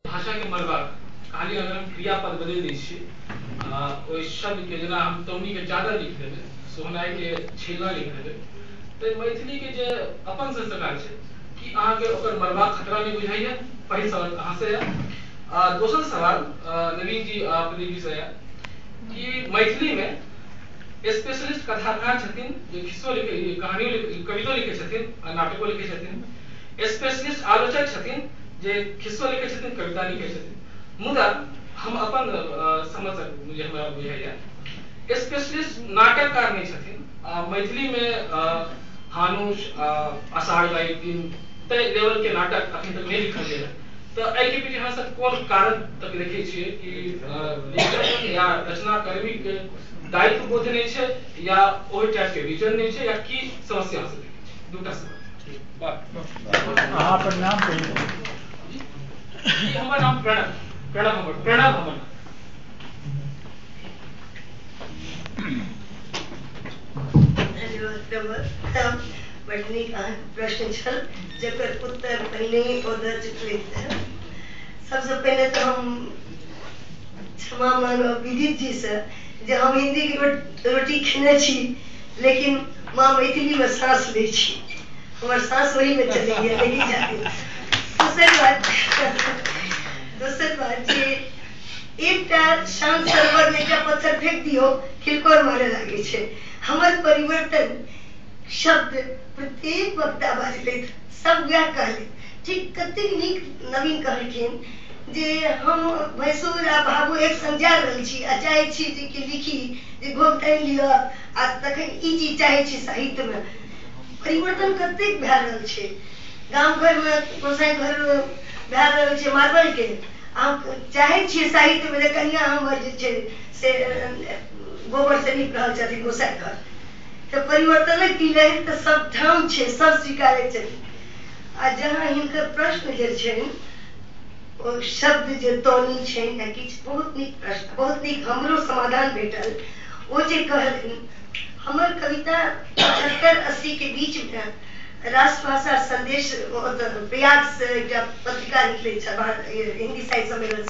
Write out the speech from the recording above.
भाषा के मरबाक खाली अगर हम क्रियापद बदलि दै छियै, ओहि शब्दके जेना हम तौनीके चादर लिख देबै, सोहनाइके छेला लिख देबै, तऽ मैथिलीके जे अपन संस्कार छै कि अहाँके ओकर मरबाक खतरा नहि बुझाइया? पहिल सवाल अहाँसँ यऽ। दोसर सवाल नवीन जी आ प्रदीप जी से यऽ कि मैथिलीमे स्पेशलिस्ट कथाकार छथिन जे खिस्सो लिखै, कहानियो लिखै, कवितो लिखै छथिन आ नाटको लिखै छथिन। स्पेशलिस्ट आलोचक छथिन जे खिस्सो लिखै छथिन, कविता लिखै छथिन। मुदा हम अपन समझ जे हमरा बुझाइया, स्पेशलिस्ट नाटककार नहि छथिन। मैथिलीमे हानुष, आषाढ़ गाय दिन तै लेवलके नाटक अखन तक नहि लिखल गेल। तऽ एहिके पीछे अहाँ सब कोन कारण तक देखै छियै कि लेखक या रचनाकर्मीके दायित्व बोध नहि छै या ओहि टाइपके विजन नहि छै या की समस्या अहाँ सब देखै छियै? दूटा सवाल। अहाँ अपन नाम कहियौ। जी, हमर नाम प्रणव, प्रणव हमर, प्रणव हमर नाम। धन्यवाद। बड नीक अहाँके प्रश्न छल, जकर उत्तर पहिने ही ओ दऽ चुकलथि। सबसँ पहिने तऽ हम क्षमा मांगब विदित जी से जे हम हिंदी के रोटी खेने छी, लेकिन माँ मैथिली में साँस लै छी, हमर साँस ओही में चलैया, नहीं जाती। दोसर बात जे एकटा शांत सरोवर में एकटा पत्थर फेंक दियौ, हिलकोर मारे लागै छै। हमर परिवर्तन शब्द प्रत्येक वक्ता बाजलथि, सब वएह कहलथि। ठीक, कतेक नीक नवीन कहलखिन जे हम भैंसुर आ बाबू एक संग जा रहल छी आ चाहै छी जे कि लिखी जे घोघ तानि लिअ आ तखन ई चीज चाहै छी। साहित्यमे परिवर्तन कतेक भए रहल छै। गाम घरमे गोसाई घर भए रहल छै मार्बलके, हम चाहै छियै साहित्यमे जे कनिया हमर जे छै से गोबरसँ नीप रहल छथिन गोसाई घर। तऽ परिवर्तनक की लहरि तऽ सब ठाम छै, सब स्वीकारै छथिन। आ जहाँ हिनकर प्रश्न जे छनि, ओ शब्द जे तौनी छनि या किछु, बहुत नीक प्रश्न, बहुत नीक हमरो समाधान भेटल। ओ जे कहलनि, हमर कविता 75-80 के बीचमे राष्ट्रभाषा संदेश, प्रयागसँ एकटा पत्रिका निकलै छल, हिंदी साहित्य सम्मेलन।